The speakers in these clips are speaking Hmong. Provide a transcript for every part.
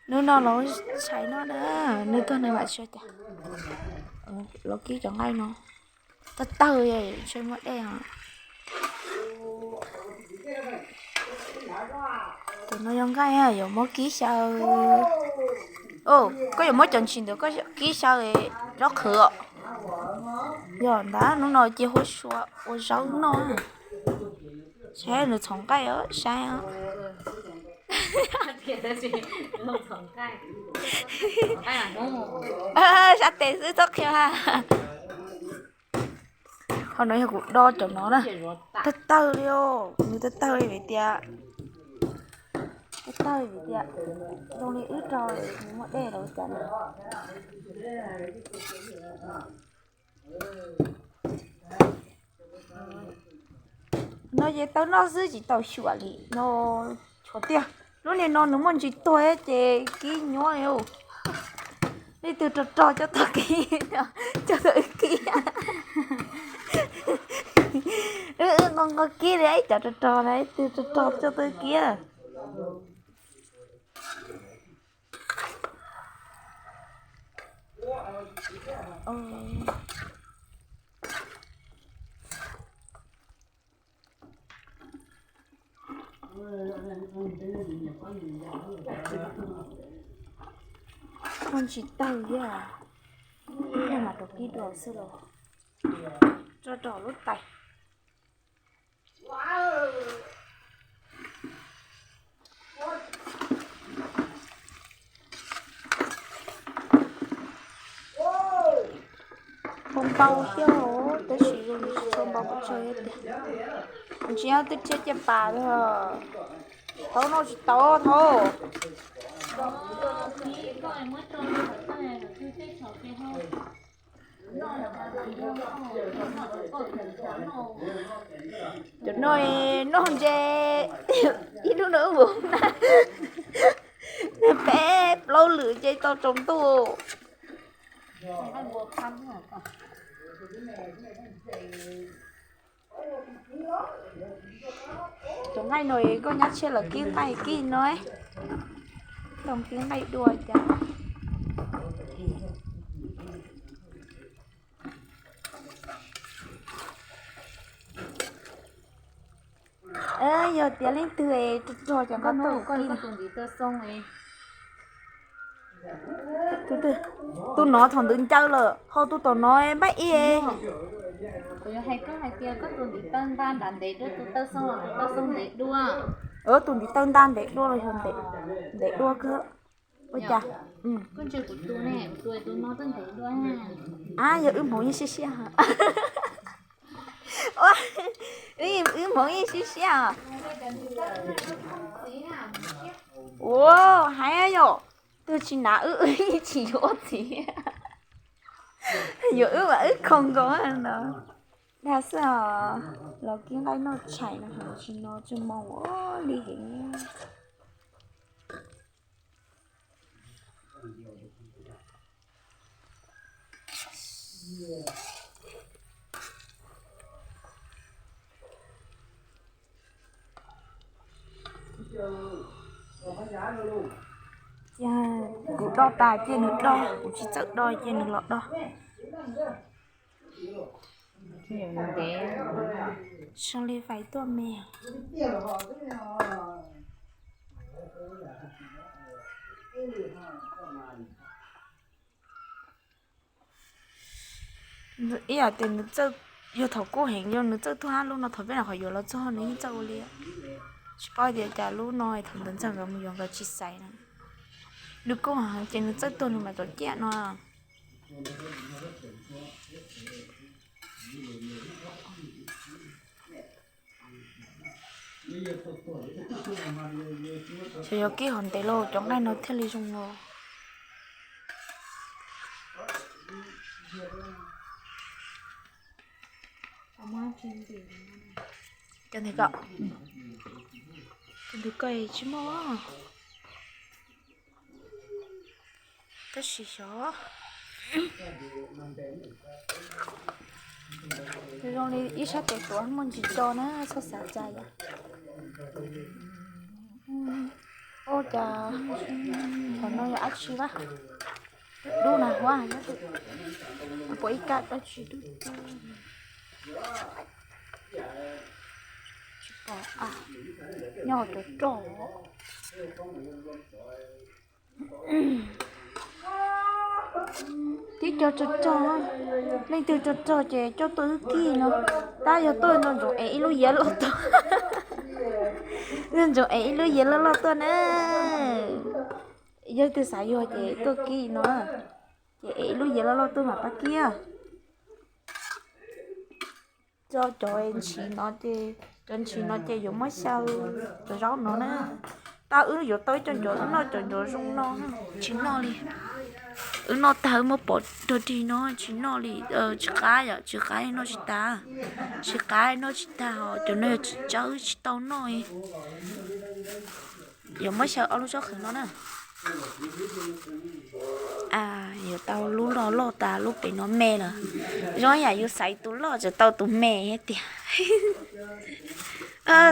Hnub no los tshais no na, nws tuag nws mam tso cas. Los kib cov nqaij no. Tawg tawg, ntshe muaj dej os. Cov no yog nqaij yuav muab kib xyaw. Koj yuav muab cov ntsis ntawd koj kib xyaw zaub qhwv os. Yog ntag, hnub no cia huab sua ua zaub noj. Saib nws txhoov nqaij os, saib os. Sab tes xwb txhob qhia. Qhov no yog kuv do cov no na. Tawg tawg li os, nws tawg tawg li vim tias, tawg tawg vim tias zoo li wb rau nws muaj dej los cas na. No ces tau noj xwb tsis tau xyuam li no. Tshuav tiag, lub niag no nws muaj ntsis tuag ces kib nyuaj li. Leej twg rog rog coj tuaj kib, coj tuaj wb kib. Wb nqo nqo kib li, ib cov rog rog na, leej twg rog rog coj tuaj wb kib. Ua ntsis tawg thiab, yog mas rau kib dua xwb los tso rau lub tais. Tau npau thiab, tab sis zoo li tsis tshua npau pes tsawg thiab tiag. Tsis yog twb thiab cia pas li, thaub noj tsis tau thaub. Cov no noj ntse, ib hnub no wb mus na, peb plaub lwm ces tau tsaus ntuj. Cov nqaij no koj nyab tshiab los kib nqaij kib no, tau kib nqaij dua cas. Yog tias leej twg rog rog ces koj tau kib. Tus no thaum ntawd ncaws lawm, ho tus tom no npaj ib. Tus ntiv taw nta ntev dua los yog ntev dua kawg. Ua cas? A, yog wb hmoov yeej siab siab. Wb hmoov yeej siab siab. Ua, hais yom, twg tsis hnav wb, wb yeej tsis yuav ua txiv. Yuav wb mas wb khoo nkaus no. Dag xwb os, los kib nqaij noj tshais no, tsis no tsis moo ua li heev. Kuv do tas cia nws do, kuv tsis txawj do cia nws los do. Zoo li fais tuaj me. Ib yam tias nws txawj, yog thaum kub heev yog nws txawj tuag hab lub no thaum peb nyuam qhuav yuav los txog nws yeej txawj ua li. Tsis paub tias cas lub no thaum ntawd ntxawg nkawd mus yuav nkawd tsis xaiv na. Nws kub heev ces nws txawj tuag nws mam txaus ciaj no. Tsuas yog kib hov ntev lauj, cov nqaij no thiaj li zoo os. Cov ntawd ko, cov ntawd ko tsis muaj. Tab sis xyov, zoo li ib sab tes tuav muaj ntsis do na, txhob xav cas yom. Ua cas qhov no yog dab tsi na? Dub na huab, puas ib kab dab tsi dub? Tsis pom, nyob cov roj. Tib co rog rog, leej twg rog rog ces coj tuaj wb kib no. Tab yog tuaj no ntsoov ev ib lub yiav loj tuaj. Ntsoov ev ib lub yiav loj loj tuaj na. Yog leej twg xav yuag ces tuaj kib no, ces ev ib lub yiav loj loj tuaj mam pab kib. Cov, cov ntshis no ces, cov ntshis no ces yuav muab xyaw cov zaub no na. Tau wb yuav tau ib co ncov, wb noj cov ncov zoo no, tsis noj li. Wb noj tag wb muab pov rau rig no tsis noj li, tsis qab yom, tsis qab noj tsis tag. Tsis qab noj tsis tag, ho cov no yog tsis tsawb wb tsis tau noj. Yuav muab xyaw ob lub zaub qhwv no na. Yuav tau lub loj loj tas lub pem no me lawm. Zoo yam yus xaiv tus loj tseem tau tus me tiag.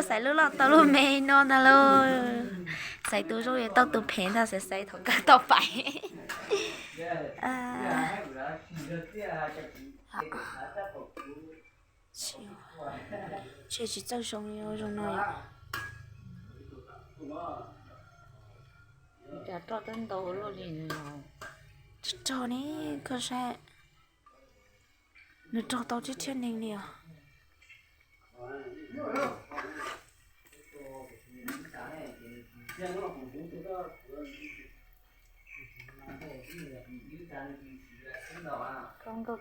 Xaiv lub loj tau lub me no ntag lauj. Xaiv tus zoo yuav tau tus phem ntag, xaiv xaiv thaum kawg tau pais. Tsis, tsis txawj zoo, zoo no yom. Cas roj twb ntau luaj li no. Rog ne, koj saib, nws rog tau tib rhiab neeg li os. Muab nkauj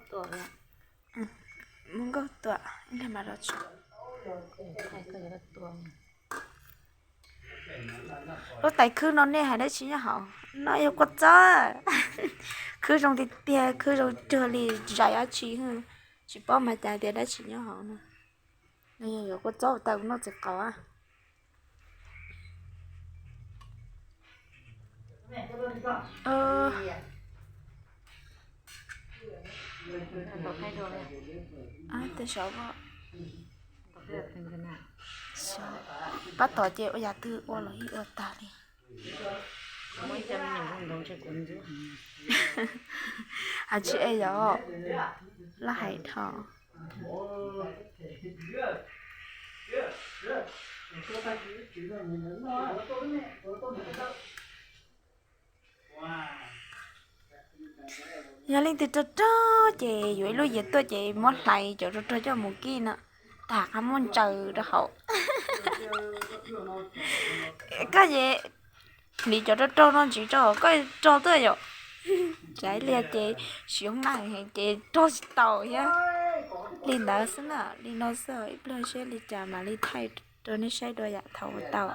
tua, ib pliag mam los tso. Lub tais khwb no nej hais dab tsi nyob hauv no? Yog kua txob. Khwb zoo tiag tiag, khwb zoo cuag li zais dab tsi, tsis paub mas cas tias dab tsi nyob hauv no. No yog yuav kua txob ua tau noj txiv qaub. Tej sav, pab tom ces ua yam twg ua los yeej ua tag li. Hais tsis es yom, laj hais dhau. Yog leej twg rog rog ces yuav ib lub yias tuaj ces muab hlais cov rog rog coj mus kib no, tas qab muab ntsaws rau hauv. Koj ces hliv cov rog rog no ntsis rau koj rog tuaj yom. Tsam ib pliag ces siv hoob naj heev ces rog tsis tau thiab. Li ntawd xwb na, li no xwb, ib pliag seb li cas mam li thaij rau nej saib dua yam thaum ua tau.